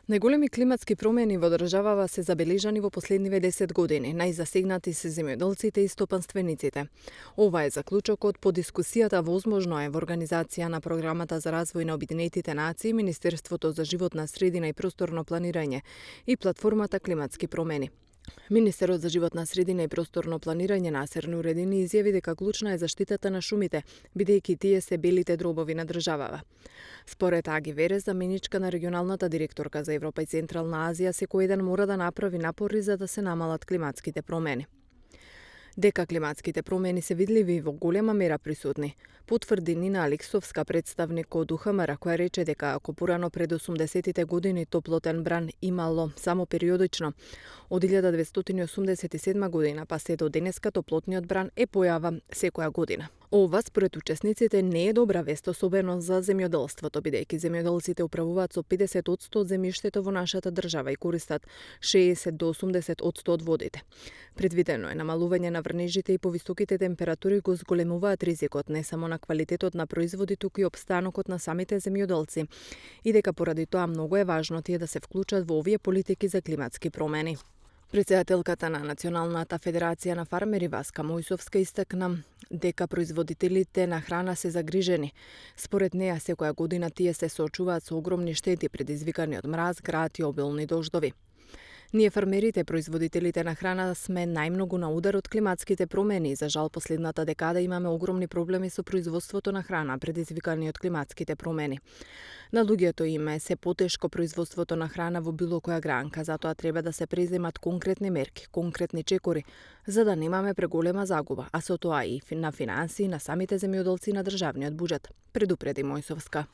Најголеми климатски промени во државава се забележани во последниве 10 години. Најзасегнати се земјоделците и стопанствениците. Ова е заклучокот по дискусијата возможно е во организација на Програмата за развој на Обединетите нации, Министерството за животна средина и просторно планирање и платформата Климатски промени. Министерот за животна средина и просторно планирање Насер Нуредини изјави дека клучна е заштитата на шумите, бидејќи тие се белите дробови на државава. Според Аги Верес, заменичка на регионалната директорка за Европа и Централна Азија, секој еден мора да направи напори за да се намалат климатските промени. Дека климатските промени се видливи во голема мера присутни, потврди Нина Алексовска, представник од УХМР, која рече дека ако порано пред 80-тите години топлотен бран имало само периодично, од 1287 година па се до денеска топлотниот бран е појава секоја година. Ова, според учесниците, не е добра вест, особено за земјоделството, бидејќи земјоделците управуваат со 50% од земјиштето во нашата држава и користат 60 до 80% од водите. Предвидено е намалување на врнежите и повисоките температури го зголемуваат ризикот не само на квалитетот на производи, туку и опстанокот на самите земјоделци, и дека поради тоа многу е важно тие да се вклучат во овие политики за климатски промени. Претседателката на Националната федерација на фармери Васка Мојсовска истакна дека производителите на храна се загрижени. Според неа, секоја година тие се соочуваат со огромни штети предизвикани од мраз, град и обилни дождови. Ние фармерите, производителите на храна, сме најмногу на удар од климатските промени. За жал, последната декада имаме огромни проблеми со производството на храна, предизвикани од климатските промени. На луѓето им е се потешко производството на храна во било која гранка, затоа треба да се преземат конкретни мерки, конкретни чекори, за да немаме преголема загуба, а со тоа и на финансии на самите земјоделци на државниот буџет, предупреди Мојсовска.